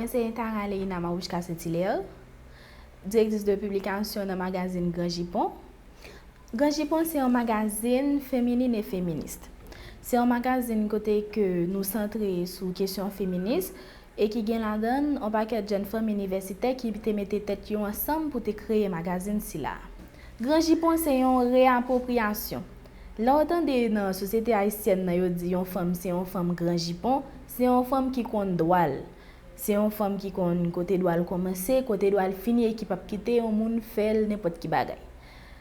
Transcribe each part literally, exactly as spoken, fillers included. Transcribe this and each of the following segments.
Mwen se Tara Leina Marouchka Saint-Hilaire, direktris de piblikasyon nan magazin Gran Jipon. Gran Jipon se yon magazin feminin e feminis. Se yon magazin kote ke nou santre sou kesyon feminis e ki gen ladan l yon pakèt jèn fanm inivèsitè ki te mete tèt yo ansanm pou te kreye magazin sila. Gran Jipon se yon reapwopriyasyon. Lè w tande nan sosyete ayisyèn nan yo di yon fanm se yon fanm gran jipon, se yon fanm ki konn dwa l. Se yon fanm ki konn kote dwa l kòmanse, kote dwa l fini e ki p ap kite yon moun fè l nenpòt ki bagay.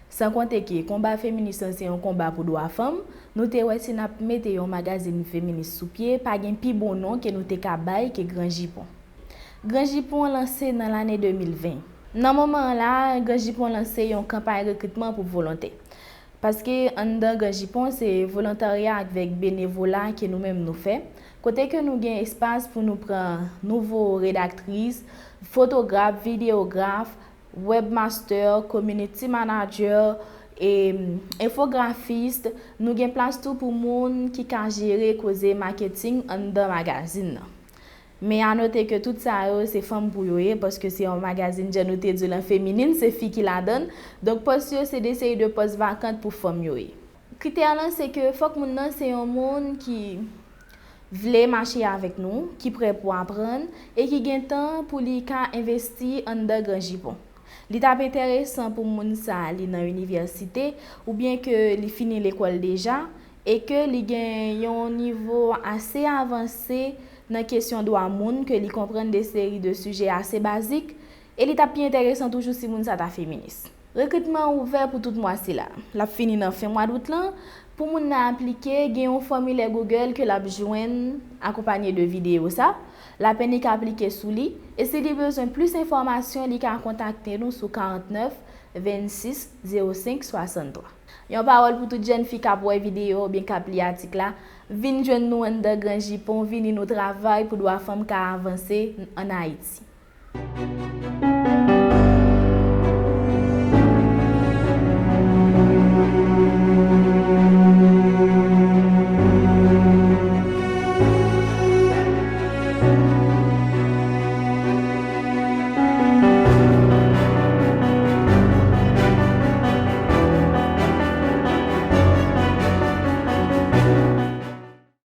San konte ke konba feminis lan se yon konba pou dwa fanm, nou te wè si n ap mete yon magazin feminis sou pye, pa gen pi bon non ke nou te ka bay ke Gran Jipon. Gran Jipon lanse nan lane de mil ven. Nan moman an la, Gran Jipon lanse yon kanpay rekritman pou volontè. Paske anndan Gran Jipon se volontarya avèk benevola ke nou menm nou fè, kote ke nou gen espas pou nou pran nouvo redaktris, fotograf, videograf, webmaster, community manager, e enfografis, nou gen plas tou pou moun ki ka jere koze maketing anndan magazin nan. Men a note ke tout sa yo se fanm pou yo ye, paske se yon magazin jan nou te di w lan feminin, se fi ki ladan l. Donk pòs yo se de seri de pòs vakant pou fanm yo ye. Kritè lan se ke fòk moun nan se yon moun ki vle mache avèk nou, ki prè pou aprann e ki gen tan pou li ka envesti anndan Gran Jipon. Li t ap enteresan pou moun sa li nan inivèsite oubyen ke li fini lekòl deja e ke li gen yon nivo ase avanse nan kesyon dwa moun, ke li konprann de seri de sijè ase bazik, e li t ap pi enteresan toujou si moun sa ta feminis. Rekritman ouvè pou tout mwa sila. L ap fini nan fen mwa dout lan. Pou moun nan aplike, gen yon fòmilè Google ke l ap jwenn akonpanye de videyo sa. L ap ennik aplike sou li. E si li bezwen plis enfòmasyon, li ka kontakte nou sou karantnèf vennsis zewo senk swasanntwa. Yon pawòl pou tout jèn fi k ap wè videyo oubyen k ap li atik la, vin jwenn nou anndan Gran Jipon, vini nou travay pou dwa fanm ka avanse ann Ayiti.